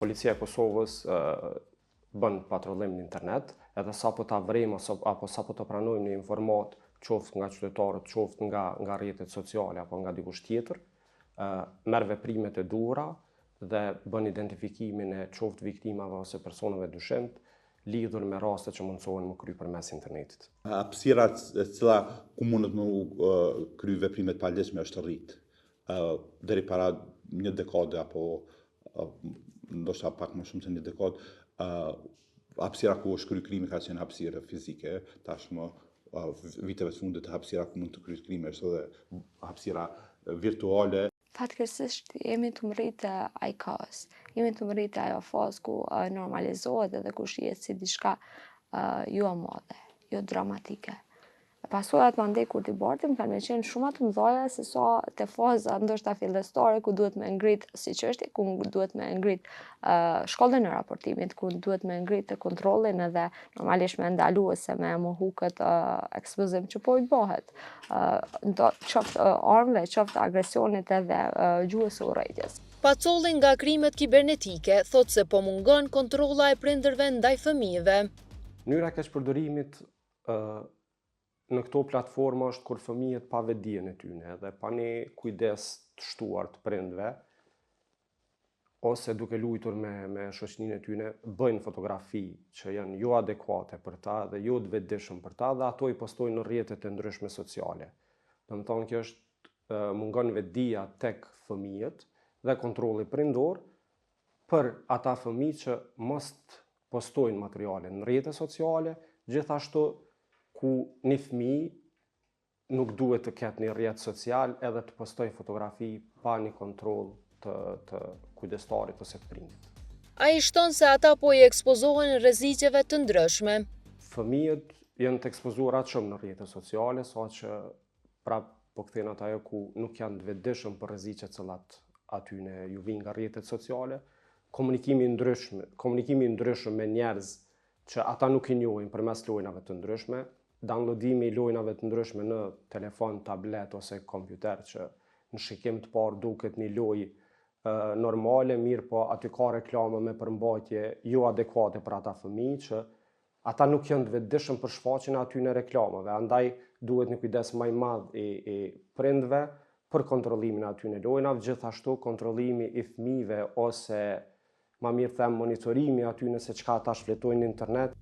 Policia e Kosovës bën patrollim në internet, edhe sapo ta vrejmë apo sapo të pranojmë një informatë, qoftë nga qytetarët, qoftë nga nga rrjetet sociale apo nga dikush tjetër, merr veprimet e duhura dhe bën identifikimin e qoftë viktimave ose personave të dyshimtë lidhur me raste që mundësohen me u kry përmes internetit. Hapësira e cila ku mundet me u kry veprime të paligjshme është rrit. Deri para një dekade apo ndoshta pak më shumë se një dekadë, hapësira ku është kry krimi ka qenë hapësirë fizike, tashmë viteve të fundit hapësira ku mund të kryhet krimi është edhe hapësira virtuale. Fatkeqësisht jemi tu mrri te ai kaos, jemi tu mrri te ajo fazë ku normalizohet edhe ku shihet si diçka jo e madhe, jo dramatike. E pasojat mandej kur t'i bartim kanë me qenë shumë ma të mëdhaja se sa te faza ndoshta fillestare ku duhet me ngrit si çështje, ku duhet me ngrit uh, shkallën e raportimit, ku duhet me ngrit kontrollin edhe normalisht me ndalu ose me mohu këtë uh, ekspozim që po i bëhet. Uh, do, qoftë uh, armëve, qoftë agresionit edhe uh, gjuhës së urrejtjes. Pacolli nga krimet kibernetike thotë se po mungon kontrolla e prindërve ndaj fëmijëve. Mënyra e keqpërdorimit në këto platforma është kur fëmijët pa vetëdijen e tyne dhe pa një kujdes të shtuar të prindve, ose duke lujtur me, me shoqëninë e tyne, bëjnë fotografi që janë jo adekuate për ta dhe jo të vetëdijshëm për ta dhe ato i postojnë në rrjetet e ndryshme sociale. Domethonë kjo është mungon vetëdija tek fëmijët dhe kontrolli prindor për ata fëmijë që mos të postojnë materiale në rrjete sociale, gjithashtu ku një fëmijë nuk duhet të ketë një rrjet social edhe të postojë fotografi pa një kontroll të, të kujdestarit ose të prindit. Ai shton se ata po i ekspozohen rreziqeve të ndryshme. Fëmijët janë të ekspozuar aq shumë në rrjete sociale, saqë prap po kthehna te ajo ku nuk janë të vetëdijshëm për rreziqet të cilat atyne ju vijnë nga rrjetet sociale, komunikimi i ndryshëm, komunikimi i ndryshëm me njerëz që ata nuk i njohin përmes lojnave të ndryshme, downloadimi i lojnave të ndryshme në telefon, tablet ose kompjuter që në shikim të parë duket një lojë normale, mirëpo aty ka reklama me përmbajtje jo adekuate për ata fëmijë që Ata nuk janë të vetëdijshëm për shfaqjen e atyne reklamave, andaj duhet një kujdes ma i madh i, i prindve për kontrollimin e atyne lojnave, gjithashtu kontrollimi i fëmijëve ose ma mirë them monitorimi atyne se çka ata shfletojnë në internet.